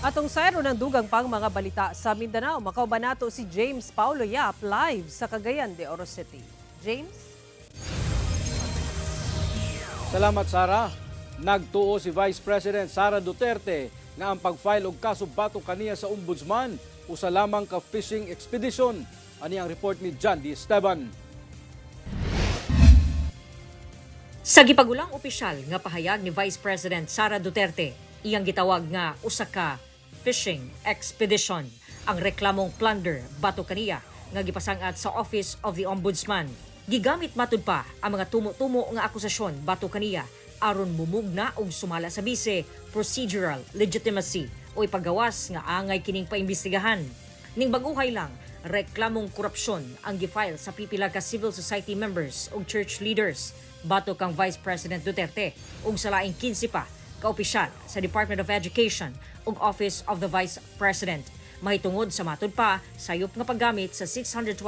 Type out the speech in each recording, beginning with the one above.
Atong sayro ng dugang pang mga balita sa Mindanao. Makauban nato si James Paulo Yap live sa Cagayan de Oro City. James? Salamat, Sara. Nagtuo si Vice President Sara Duterte nga ang pag-file og kaso batok kaniya sa ombudsman usa lamang ka fishing expedition. Ani ang report ni John D. Esteban. Sa gipagulang opisyal nga pahayag ni Vice President Sara Duterte, iyang gitawag nga usa ka fishing expedition ang reklamong plunder batok kaniya nga gipasangat sa Office of the Ombudsman. Gigamit matud pa ang mga tumo-tumo nga akusasyon batok kaniya aron mumugna og sumala sa bise procedural legitimacy o ipagawas nga angay kining paimbestigahan. Ning baguhay lang, reklamong korupsyon ang gifile sa pipila ka civil society members ug church leaders batok kang Vice President Duterte ug sa laing 15 pa ka opisyal sa Department of Education ug Office of the Vice President mahitungod sa matud pa sayop nga paggamit sa 612.5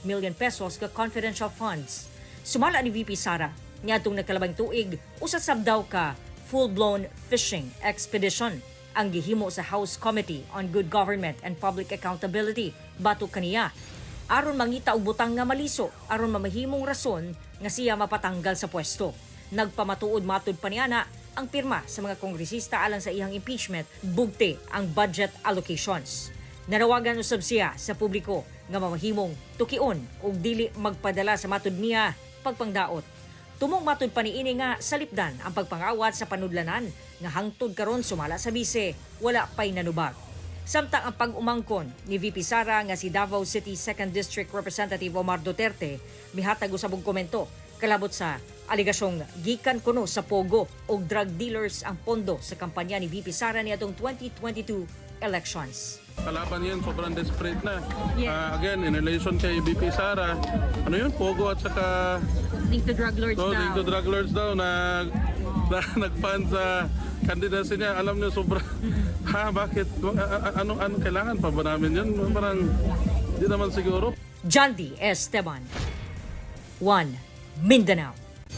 million pesos ka confidential funds. Sumala ni VP Sara, niadtong nagkalabang tuig, usa sab daw ka full-blown fishing expedition ang gihimo sa House Committee on Good Government and Public Accountability batok kaniya aron mangita og butang nga maliso aron mamahimong rason nga siya mapatanggal sa pwesto. Nagpamatuod matud pa niana ang pirma sa mga kongresista alang sa iyang impeachment bugti ang budget allocations. Nanawagan usab siya sa publiko nga mamahimong tukion ug dili magpadala sa matud niya pagpangdaot. Tumong matud pa niini nga salipdan ang pagpangawat sa panudlanan nga hangtod karon sumala sa bise wala pay nanubag. Samtang ang pag-umangkon ni VP Sara nga si Davao City 2nd District Representative Omar Duterte mihatag usab og komento kalabot sa aligasyong gikan kuno sa POGO og drug dealers ang pondo sa kampanya ni VP Sara niadtong 2022 elections. Kalaban yun, sobrang desperate na. Again, in relation kay VP Sara, ano yun, POGO at saka Link to drug lords no, daw. link to drug lords daw na nag-fund sa candidacy niya. Alam niyo, sobrang, ha, bakit? Anong, anong kailangan pa ba namin yun? Parang, di naman siguro. John D. Esteban, 1 Mindanao.